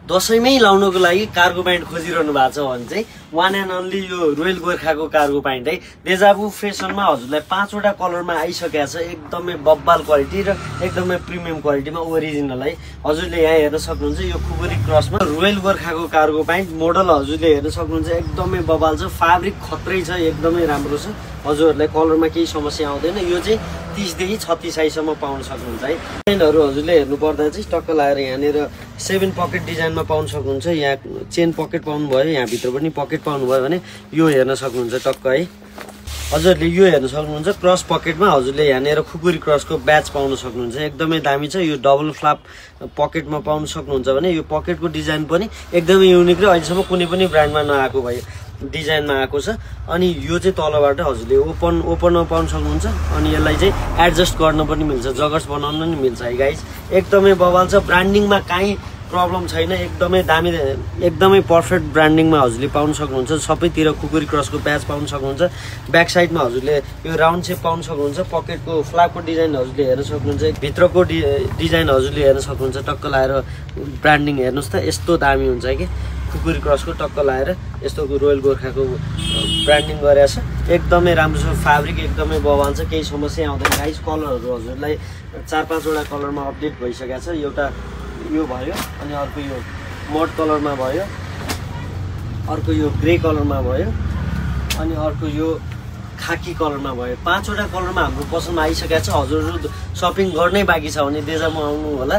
दशैंमै लाउनको लागि cargo pant खोजिरहनु भएको छ भने चाहिँ वान एन्ड ओन्ली यो रोयल गोर्खाको कार्गो प्यान्ट है। डेजाबु फेसनमा हजुरलाई 5 वटा कलरमा आइसकेको छ, एकदमै बब्बाल क्वालिटी र एकदमै प्रिमियम क्वालिटीमा ओरिजिनल है। हजुरले यहाँ हेर्न सक्नुहुन्छ यो खुकुरी क्रसमा रोयल गोर्खाको कार्गो प्यान्ट मोडल हजुरले हेर्न सक्नुहुन्छ, एकदमै बब्बाल छ, फेब्रिक खत्रै छ, एकदमै राम्रो छ। हजुरहरूलाई कलरमा केही समस्या आउँदैन। यो चाहिँ 30 देखि 36 साइजसम्म पाउन सक्नुहुन्छ है। डिजाइनहरू हजुरले हेर्नु पर्दा चाहिँ टक्क लाएर यहाँनिर 7 पकेट डिजाइनमा पाउन सक्नुहुन्छ। यहाँ चेन पकेट पाउनु भयो, यहाँ भित्र पनि पकेट पाउनु भयो भने यो हेर्न सक्नुहुन्छ टक्क है। हजुरले यो हेर्न सक्नुहुन्छ क्रस पकेटमा हजुरले यहाँनिर खुकुरी क्रसको ब्याच पाउन सक्नुहुन्छ, एकदमै दामी छ। यो डबल फ्ल्याप पकेटमा पाउन सक्नुहुन्छ भने यो पकेटको डिजाइन पनि एकदमै युनिक र अहिलेसम्म कुनै पनि ब्रान्डमा नआएको भयो डिजाइनमा आएको छ। अनि यो चाहिँ तलबाट हजुरले ओपनमा पाउन सक्नुहुन्छ। अनि यसलाई चाहिँ एडजस्ट गर्न पनि मिल्छ, जगर्स बनाउन पनि मिल्छ है गाइज। एकदमै बवाल छ, ब्रान्डिङमा काहीँ प्रब्लम छैन, एकदमै दामी, एकदमै पर्फेक्ट ब्रान्डिङमा हजुरले पाउन सक्नुहुन्छ। सबैतिर खुकुरी क्रसको ब्याच पाउन सक्नुहुन्छ। ब्याक साइडमा हजुरले यो राउन्ड सेप पाउन सक्नुहुन्छ। पकेटको फ्ल्यापको डिजाइन हजुरले हेर्न सक्नुहुन्छ। भित्रको डिजाइन हजुरले हेर्न सक्नुहुन्छ। टक्क लाएर ब्रान्डिङ हेर्नुहोस् त, यस्तो दामी हुन्छ कि खुकुरी क्रसको टक्क लाएर यस्तो रोयल गोर्खाको ब्रान्डिङ गरेको छ, एकदमै राम्रो छ। फेब्रिक एकदमै बवाल छ, केही समस्या आउँदैन गाइस। कलरहरू हजुरलाई 4-5 वटा कलरमा अपडेट भइसकेको छ। एउटा यो भयो, अनि अर्को यो मड कलरमा भयो, अर्को यो ग्रे कलरमा भयो, अनि अर्को यो खाकी कलरमा भयो। 5 वटा कलरमा हाम्रो पसलमा आइसकेको छ। हजुरहरू सपिङ गर्नै बाँकी छ भने डेजामा आउनु होला।